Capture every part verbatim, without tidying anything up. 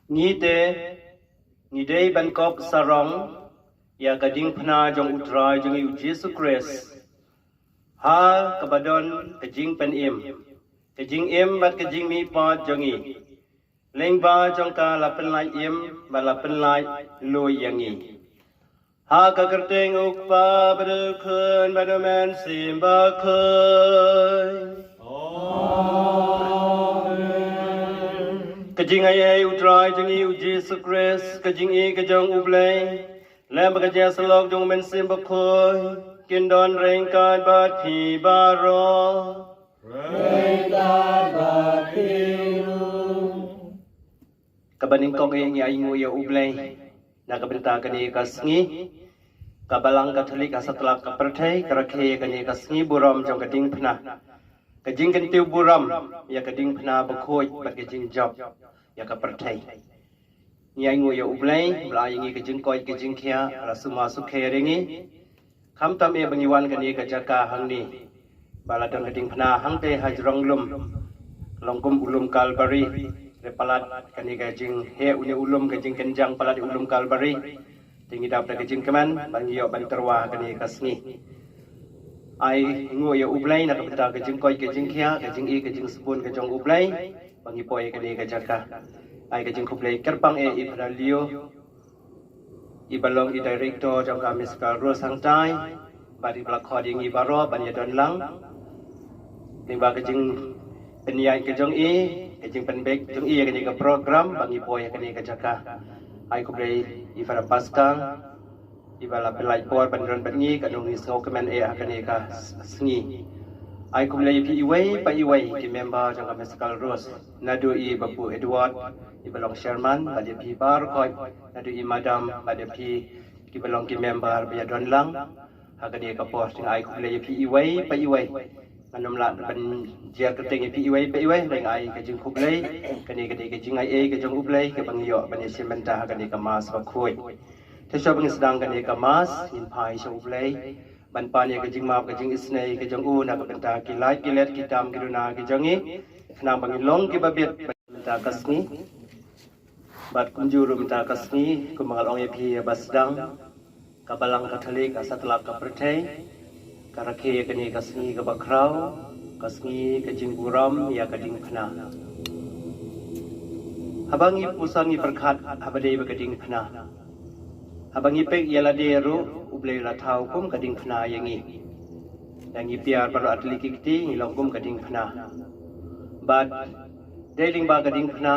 Ngi te, ngi dei ban kop sarong ïa ka diengphna jong U Trai jong ngi U Jisu Khrist ha kaba don ka jingpynim, ka jingim bad ka jingmihpat jong ngi. Lyngba jong ka la pynlait im bad la pynlait lui ïa ngi. Ha ka kyrteng U Kpa bad U Khun bad U Mynsiem Bakhuid. Amen. Ka jingaiei U Trai jong ngi U Jisu Khrist, ka jingïeit ka jong U Blei, lem bad ka jingïasyllok jong U Mynsiem Bakhuid, kin don ryngkat bad phi baroh. Ryngkat bad phi ruh. Kaba nyngkong eh ngi ainguh ïa U Blei na ka bynta kane ka sngi, ka Balang Katholik ha satlak ka pyrthei ka rakhe ïa kane ka sngi burom jong ka diengphna, ka jingkyntiew burom ïa ka diengphna bakhuid bad ka jingjop ïa ka pyrthei. Ngi ainguh ïa U Blei ba la ai ïa ngi ka jingkoit ka jingkhiah, la sumar sukher ïa ngi. Khamtam eh ba ngi wan kane ka jaka hangne, ba la don ka diengphna hangtei ha jrong lum, long kum u lum Kalbari. Re palat kane ka jingheh une u lum, ka jingkynjang palat u lum Kalbari. Te ngi dap da ka jingkmen ba ngi ïoh ban tyrwa kane ka sngi. Ainguh ïa U Blei na ka bynta ka jingkoit ka jingkhiah, ka jingïeit ka jingsbun ka jong U Blei ba ngi poi kane ka jaka. Ai ka jingkhublei kyrpang eh i Phadar Leo, i ba long i director jong ka Mystical Rose hangtai, bad i ba la khot ïa ngi baroh ban ïadon lang. Lyngba ka jingpynïaid ka jong i, ka jingpynbeit jong i ïa kane ka program ba ngi poi ïa kane ka jaka. Ai khublei i Phadar Pascal, i ba la pynlait por ban don bad ngi, ka nong ngi sngewkmen eh ha kane ka s-, sngi. Ai khublei ïa phi iwei pa iwei ki member jong ka Mystical Rose, naduh i Bapu Edward, i ba long chairman, bad ïa phi baroh khoit, naduh i madam bad ïa phi ki ba long ki member ba ïadon lang ha kane ka por. Te nga ai khublei ïa phi iwei pa iwei. Ngan ym lah ban jer kyrteng ïa phi iwei pa iwei, hynrei nga ai ka jingkhublei. Kane ka dei ka jingaiei ka jong U Blei kaba ngi ïoh ban ïashim bynta ha kane ka Mass bakhuid. Te shuwa ba ngi sdang kane ka Mass, ngin phai sha U Blei ban pan ïa ka jingmap ka jingisynei ka jong u na ka bynta ki lait ki let, ki tam ki duna ki jong ngi, khnang ba ngin long kiba bit bad mynta ka sngi. Bad kumjuh ruh mynta ka sngi, kumba nga la ong ïa phi ïa ba sdang, ka Balang Katholik ha satlak ka pyrthei ka rakhe ïa kane ka sngi kaba khraw, ka sngi ka jingburom ïa ka diengphna. Haba ngi puson ngi pyrkhat haba dei bad ka diengphna, haba ngi peit ïa lade ruh, U Blei u la thaw kum ka diengphna ïa ngi. Ïa ngi phi baroh, ar tylli ki kti, ngi long kum ka diengphna. Bad dei lyngba ka diengphna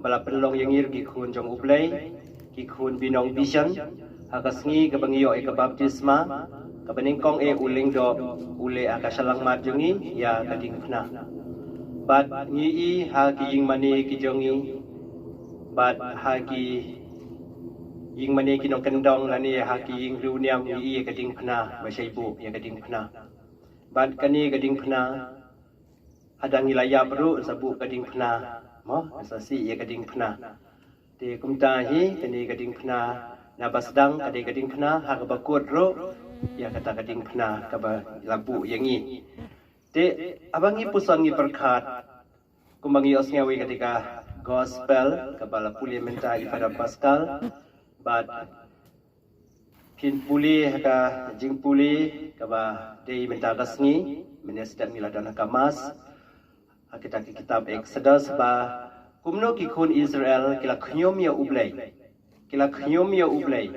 ba la pynlong ïa ngi ruh ki khun jong U Blei, ki khun binong bishar, ha ka sngi kaba ngi ïoh ïa ka baptisma, kaba nyngkong eh u lyngdoh u leh ha ka shyllangmat jong ngi ïa ka diengphna. Bad ngi i ha ki ïingmane ki jong ngi, bad ha ki ïingmane ki nongkyndong lane ha ki ïing riewniam, ngi i ïa ka diengphna, ba shai buh ïa ka diengphna. Bad kane ka diengphna, hadang ngi la ïap ruh sa buh ka diengphna, mo, sa sih ïa ka diengphna. Te kumta hi, kane ka diengphna, naba sdang ka dei ka diengphna, ha kaba kut ruh ïa kata ka diengphna kaba la buh ïa ngi. Te haba ngi puson ngi pyrkhat, kumba ngi ïohsngew ïa kata ka gospel kaba la pule mynta i Phadar Pascal, bad phin pule ha ka jingpule kaba dei mynta ka sngi, mynne sdang ngi la don ha ka Mass, ha kita ki kitab Exodus, ba kumno ki khun Israel ki la khñium ïa U Blei. Ki la khñium ïa U Blei.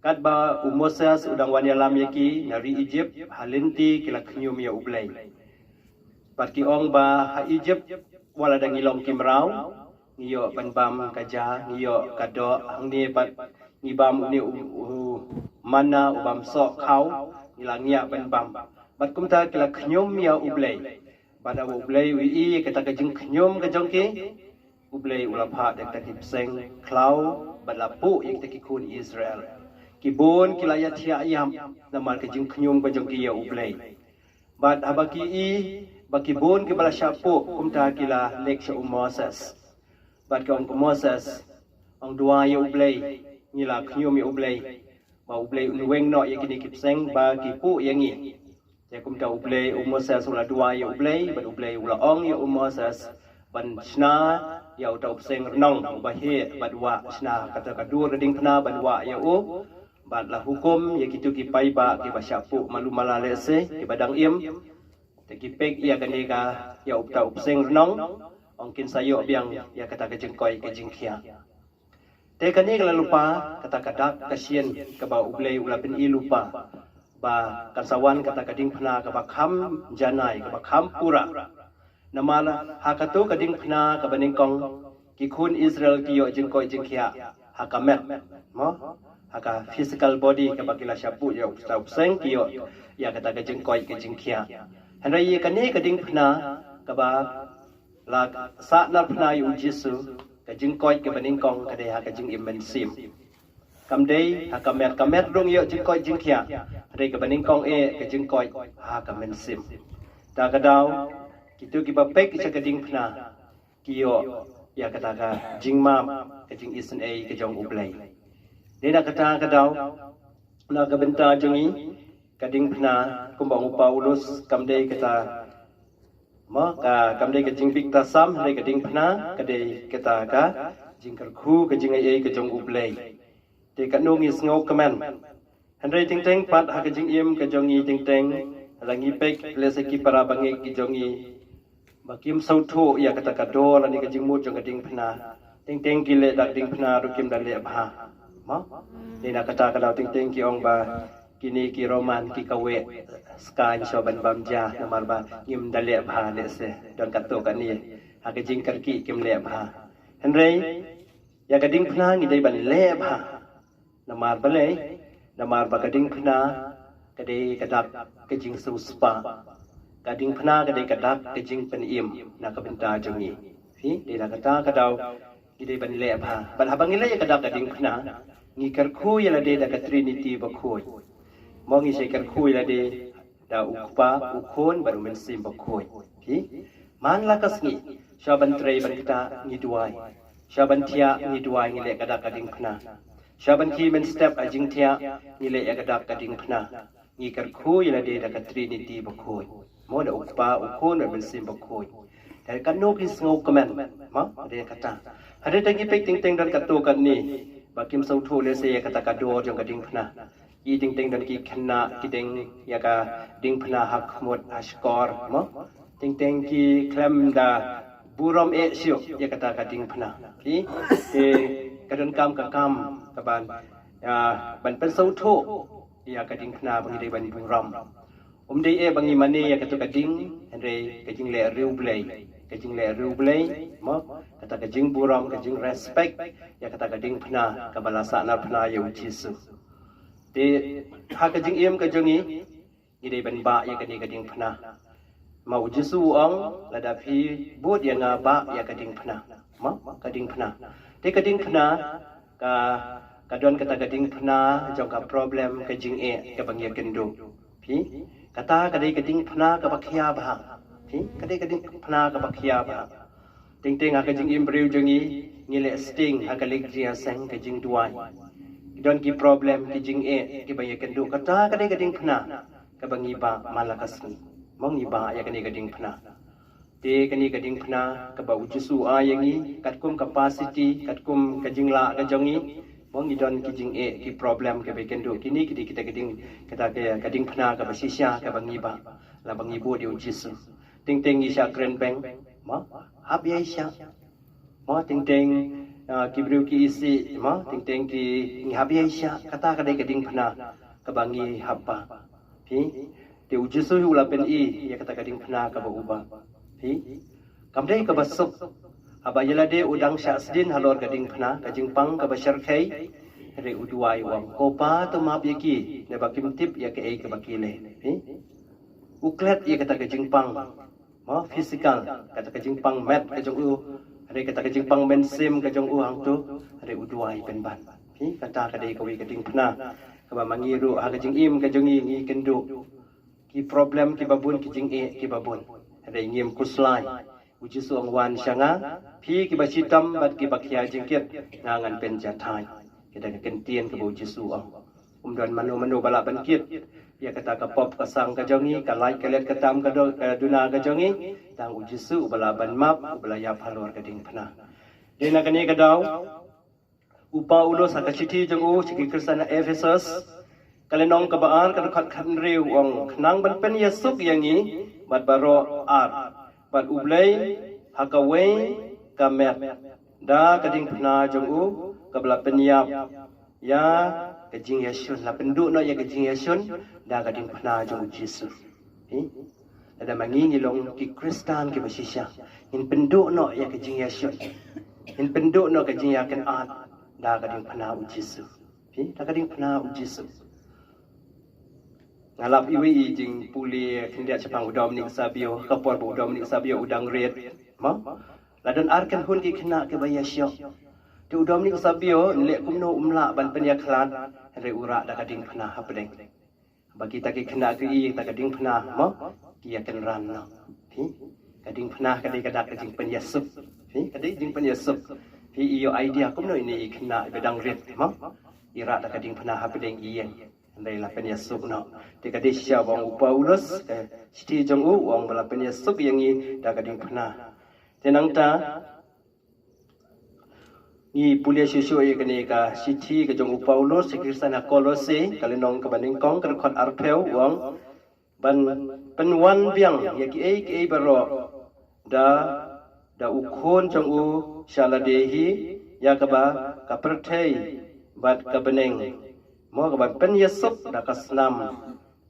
Katba u Moses u dang wan ïalam ïa ki na ri Egypt, ha lynti ki la khñium ïa U Blei. Bad ki ong ba ha Egypt, wat la dang ngi long ki mraw, ngi ïoh ban bam ka ja, ngi ïoh ka doh, hangne pat ngi bam une u, u manna u bam soh khaw, ngi la ngiah ban bam. Bad kumta ki la khñium ïa U Blei. Bad haba U Blei u i ïa kata ka jingkhñium ka jong ki, U Blei u la phah da kata ki bseng khlaw, bad la puh ïa kita ki khun Israel. Ki bun ki la ïathiah ïap namar ka jingkhñium ka jong ki ïa U Blei. Bad haba ki i ba ki bun kiba la shah puh, kumta ki la leit sha u Moses. Bad ki ong, ko Moses, ong duwai ïa U Blei, ngi la khñium ïa U Blei, ba U Blei un weng noh ïa kine ki bseng ba ki puh ïa ngi. Te kumta U Blei, u Moses u la duwai ïa U Blei, bad U Blei u la ong ïa u Moses ban shna ïa uta u pseng rnong uba heh bad wah shna kata ka dur ka diengphna ban wah ïa u, bad la hukum ïa kitu ki paidbah kiba shah puh malu mala lehse kiba dang im. Te ki peit ïa kane ka, ïa uta u pseng rnong, ong kin sa ïoh biang ïa kata ka jingkoit ka jingkhiah. Te kane ka la lypa, kata ka dak ka shin kaba U Blei u la pyni lypa, ba kan sa wan kata ka diengphna kaba kham janai, kaba kham pura. Namar ha kato ka diengphna kaba nyngkong, ki khun Israel ki ïoh jingkoit jingkhiah ha ka met, mo, ha ka physical body kaba ki la shah puh ïa uta u pseng, ki ïoh ïa kata ka jingkoit ka jingkhiah. Hynrei ïa kane ka diengphna kaba la sahnarphna ïa U Jisu, ka jingkoit kaba nyngkong ka dei ha ka jingim mynsiem. Kam dei ha ka met, ka met ruh ngi ïoh jingkoit jingkhiah, hynrei kaba nyngkong eh ka jingkoit ha ka mynsiem. Ta ka daw, kito kiba peit sha ka diengphna ki ïoh ïa kata ka jingmap, ka jingisynei ka jong U Blei. Dei na kata ka daw, na ka bynta jong ngi, ka diengphna, kumba ong u Paulus, kam dei kata, mo, ka, kam dei ka jingbit tasam, hynrei ka diengphna ka dei kata ka jingkyrkhu, ka jingai ei ka jong U Blei. Te katno ngi sngewkmen. Hynrei teng teng pat ha ka jingim ka jong ngi teng teng, la ngi peit lehse ki para bangeit ki jong ngi ba kim sngewthuh ïa kata ka dor lane ka jingmut jong ka diengphna. Teng teng ki leh da ka diengphna ruh kim da leh bha. Mo? Dei na kata ka daw teng teng ki ong ba kine ki Roman ki kaweh skaiñ shuwa ban bam ja namar ba ngim da leh bha lehse. Don katto katne ha ka jingkyrkieh kim leh bha. Hynrei ïa ka diengphna ngi dei ban leh bha. Namar balei, namar ba ka diengphna ka dei ka dak ka jingsiewspah. Ka diengphna ka dei ka dak ka jingpynim na ka bynta jong ngi. Phi, dei na kata ka daw ngi dei ban leh bha. Bad haba ngi leh ïa ka dak ka diengphna, ngi kyrkhu ïa lade da ka Trinity bakhuid. Mo, ngi sa kyrkhu ïa lade da U Kpa, U Khun bad U Mynsiem Bakhuid. Phi, man la ka sngi, shuwa ban trei ban ktah ngi duwai. Shuwa ban thiah ngi duwai, ngi leh ka dak ka diengphna. Shuwa ban khie mynstep ha jingthiah, ngi leh ïa ka dak ka diengphna. Ngi kyrkhu ïa lade da ka Trinity bakhuid. Mo, da U Kpa, U Khun bad U Mynsiem Bakhuid. Te katno ki sngewkmen, mo, dei kata. Hynrei tang ngi peit teng teng don katto katne ba kim sngewthuh lehse ïa kata ka dor jong ka diengphna. Ki teng teng don ki khynnah ki deng ïa ka diengphna ha khmut ha shkor, mo. Teng teng ki khlem da burom eh shuh ïa kata ka diengphna. Ki, te ka donkam ka kam ka ban, ïa, ban pynsngewthuh ïa ka diengphna ba ngi dei ban burom. Um dei eh ba ngi mane ïa kato ka ding, hynrei ka jingleh riewblei, ka jingleh riewblei, mo, kata ka jingburom, ka jingrespect ïa kata ka diengphna kaba la sahnarphna ïa U Jisu. Te ha ka jingim ka jong ngi, ngi dei ban bah ïa kane ka diengphna. Ma U Jisu u ong, lada phi bud ïa nga, bah ïa ka diengphna. Mo, ka diengphna. Te ka diengphna ka, ka don kata ka diengphna jong ka problem, ka jingeh kaba ngi ïakynduh. Phi, kata ka dei ka diengphna kaba khia bha. Phi, ka dei ka diengphna kaba khia bha. Teng teng ha ka jingim briew jong ngi, ngi leh sting ha ka liang jingïaseng, ka jingduwai. Ki don ki problem, ki jingeh kiba ngi ïakynduh, kata ka dei ka diengphna kaba ngi bah man la ka sngi. Mo, ngi bah ïa kane ka diengphna. Te kane ka diengphna kaba U Jisu u ai ïa ngi, katkum capacity, katkum ka jinglah ka jong ngi, mo, ngi don ki jingeh, ki problem kiba ïakynduh. Kine ki dei kita ki dieng, kita ki, ka diengphna kaba shisha kaba ngi bah laba ngi bud ïa U Jisu. Teng teng ngi shah kren beng, mo, hap ïaishah. Mo, teng teng, ah, ki briew ki isih, mo, teng teng ki, ngi hap ïaishah, kata ka dei ka diengphna kaba ngi hap bah. Phi, te U Jisu hi u la pyni ïa kata ka diengphna kaba u bah. Phi, kam dei kaba suk haba ïa lade u dang shah sdien halor ka diengphna, ka jingpang kaba shyrkhei, hynrei u duwai u ong, ko Pa, to map ïa ki, naba kim tip ïa kaei kaba ki leh. Phi, u klet ïa kata ka jingpang, mo, physical, kata ka jingpang met ka jong u, hynrei kata ka jingpang mynsiem ka jong u hangto, hynrei u duwai pynban. Phi, kata ka dei kawei ka diengphna kaba ma ngi ruh ha ka jingim ka jong ngi, ngi ïakynduh ki problem kiba bun, ki jingeh kiba bun, hynrei ngim khuslai. U Jisu u ong, wan sha nga, phi kiba shitom bad kiba khia jingkit, nga ngan pynjathait. Kata ka kyntien kaba U Jisu u ong. Um don mano mano ba lah ban kit ïa kata ka pop ka sang ka jong ngi, ka lait ka let ka tam ka do, ka duna ka jong ngi. Tang U Jisu uba lah ban map, uba lah ïap halor ka diengphna. Dei na kane ka daw u Paulus ha ka shithi jong u sha ki Khristan na Ephesus, ka lynnong kaba ar, ka dkhot khathynriew, u ong, khnang ban pynïasuk ïa ngi bad baroh ar bad U Blei ha kawei ka met da ka diengphna jong u, kaba la pynïap ïa ka jingïashun, la pynduh noh ïa ka jingïashun da ka diengphna jong u Jisu. Lada ma ngi ngi long ki Khristan kiba shisha, ngin pynduh noh ïa ka jingïashun, ngin pynduh noh ka jingïakynad da ka diengphna u Jisu. Da ka diengphna u Jisu. Nga lap iwei i jingpule khyndiat shaphang u Dominic Savio, ka por ba u Dominic Savio u dang rit, mo, la don ar kynhun ki khynnah kiba ïashoh. Te u Dominic Savio, leh kumno um lah ban pynïakhlad, hynrei u rah da ka diengphna hapdeng. Ba kita ki khynnah ki i ta ka diengphna, mo, ki ïakynran noh. Ka diengphna ka dei ka dak ka jingpynïasuk. Ka dei jingpynïasuk. I ïoh idea kumno ine i khynnah ba dang rit, mo, i rah da ka diengphna hapdeng i ïeng. Hynrei la pynïasuk noh. Te ka dei shisha ba ong u Paulus, ka shithi jong u, u ong ba la pynïasuk ïa ngi da ka diengphna. Te nangta ngi pule shuh shuh ïa kane ka shithi ka jong u Paulus sha ki Khristan ha Kolose, ka lynnong kaba nyngkong, ka dkhot arphew, u ong, ban pynwan biang ïa kiei kiei baroh da, da u khun jong u sha lade hi, ïa kaba ka pyrthei bad ka bneng, mo, kaban pynïasuk da ka snam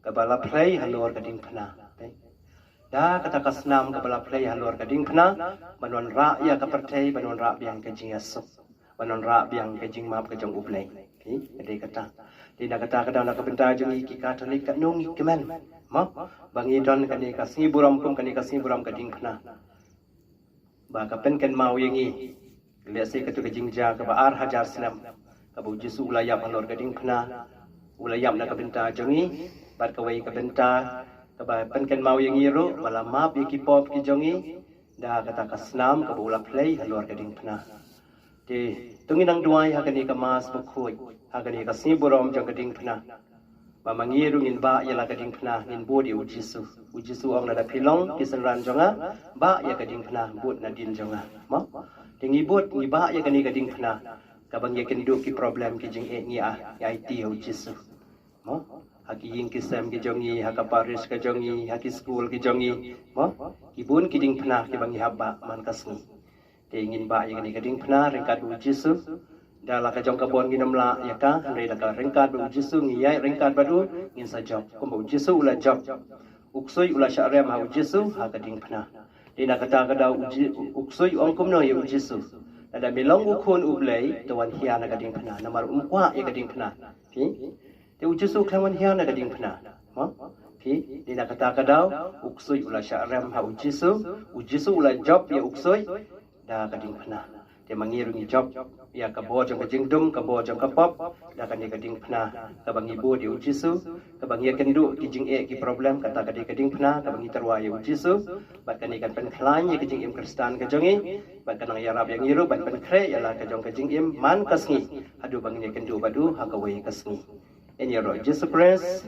kaba la phlei halor ka diengphna. Da kata ka snam kaba la phlei halor ka diengphna, ban wanrah ïa ka pyrthei, ban wanrah biang ka jingïasuk, ban wanrah biang ka jingmap ka jong U Blei. Ka dei kata. Te na kata ka daw, na ka bynta jong ngi ki Katholik, katno ngi kmen, mo, ba ngi don kane ka sngi burom kum kane ka sngi burom ka diengphna, ba ka pynkynmaw ïa ngi. Lehse kato ka jingjia kaba ar hajar snem, kaba u Jisu u la ïap halor ka diengphna, u la ïap na ka bynta jong ngi, bad kawei ka bynta kaba pynkynmaw ïa ngi ruh, ba la map ïa ki pop ki jong ngi da kata ka snam kaba u la phlei halor ka diengphna. Te to ngin nang duwai ha kane ka Mass bakhuid, ha kane ka sngi burom jong ka diengphna, ba ma ngi ruh ngin bah ïa la ka diengphna, ngin bud ïa u Jisu. U Jisu u ong, lada phi long ki synran jong nga, bah ïa ka diengphna, bud nadien jong nga, mo. Te ngi bud, ngi bah ïa kane ka diengphna, kaba ngi ïakynduh ki problem ki jingeh, ngi ai, ngi aiti ïa u Jisu, mo, ha ki ïing ki sem ki jong ngi, ha ka parish ka jong ngi, ha ki skul ki jong ngi, mo. Ki bun ki diengphna kiba ngi hap bah man ka sngi. Te ngin bah ïa kane ka diengphna ryngkat bad u Jisu. Da la ka jong ka bor ngin ym lah ïa ka, hynrei da ka ryngkat bad u Jisu, ngi ïaid ryngkat bad u, ngin sa jop kumba u Jisu u la jop. U ksuid u la shah rem ha u Jisu ha ka diengphna. Te na kata ka daw u Ji-, u ksuid u ong kumno ïa u Jisu? Lada me long u Khun U Blei, to wan hiar na ka diengphna, namar um kwah ïa ka diengphna. Te u Jisu u khlem wan hiar na ka diengphna, mo. Te na kata ka daw u ksuid u la shah rem ha u Jisu, u Jisu u la jop ïa u ksuid da ka diengphna. Te ma ngi ruh ngi jop ïa ka bor jong ka jingdum, ka bor jong ka pop, da kane ka diengphna kaba ngi bud ïa u Jisu, kaba ngi ïakynduh ki jingeh ki problem, kata ka dei ka diengphna kaba ngi tyrwa ïa u Jisu. Bad kane kan pynkhlaiñ ïa ka jingim Khristan ka jong ngi, bad kan nang ïarap ïa ngi ruh ban pynkhreh ïa la ka jong ka jingim man ka sngi, haduh ba ngin ïakynduh bad u ha kawei ka sngi. Ïa kane ruh Jisu Khrist.